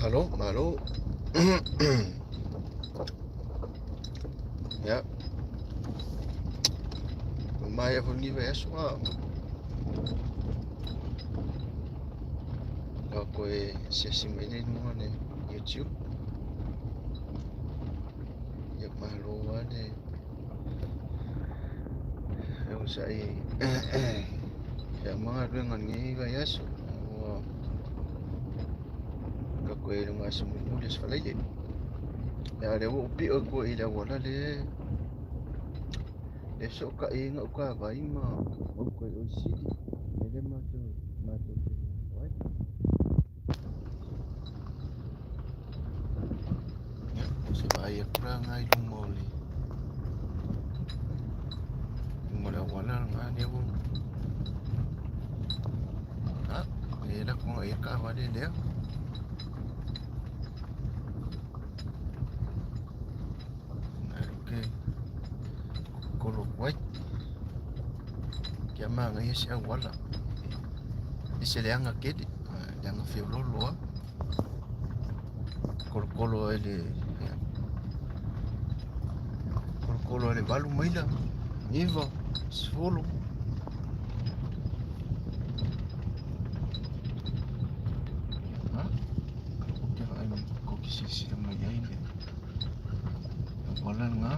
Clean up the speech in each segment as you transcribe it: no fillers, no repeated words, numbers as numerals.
Malo, malo. Ia. Ua maea foi lenei vaiaso a ua toe asiasi mai lea i luga o le YouTube. Ia malo lava le onosai e uma galuega o lenei vaiaso. Ua tatou i ai i luga aso mulimuli o se falaile. Ia lea ua ou pio atu ai i le auala lea e fesootai ai gautavai ma uta i o i Sili. Le mea lea matou te nonofo ai. Ia, o se vaai atu la lena i luma o le luma o le auala lena lea ua a e alu atu agai i ai le taavale lea. Alu ke kolo atu ai. Kia manaia se auala. E se leaga tele, leaga feololo lava. Kolokolo ai le kolokolo ai le 8 maila, 9, 10. Ha? Ou te vaai mai kou te silasila mai ai le auala lena.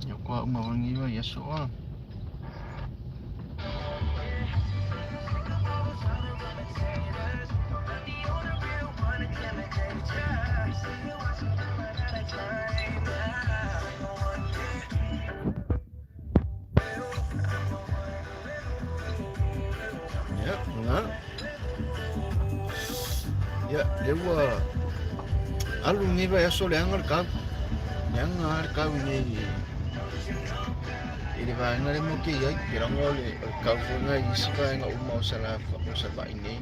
Ia kua uma o lenei vaiaso a. Ia, lena. Ia, lea ua alu lenei vaiaso leaga le kau. Leaga lava le kau nei i le vaega lea matou te i ai. Te lago o le kau foi lena i isi vaega uma o Salafai, o Savaii nei.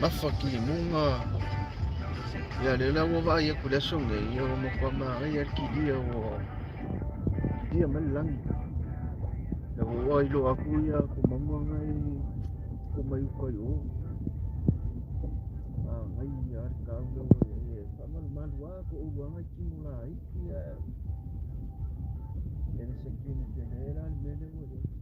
Mafa timuga. Ia, lea la ua vaai atu i le aso nei, ia ua matua manaia le kilia ua kilia mai le lagi. Ia ua iloa atu ia tumaga na e tuu mai uta i o. Manaia lava le kau lea ua i ai. E faamalumalu lava toalua nai tino laiti ae e le se tino tele la le mea lea ua i ai.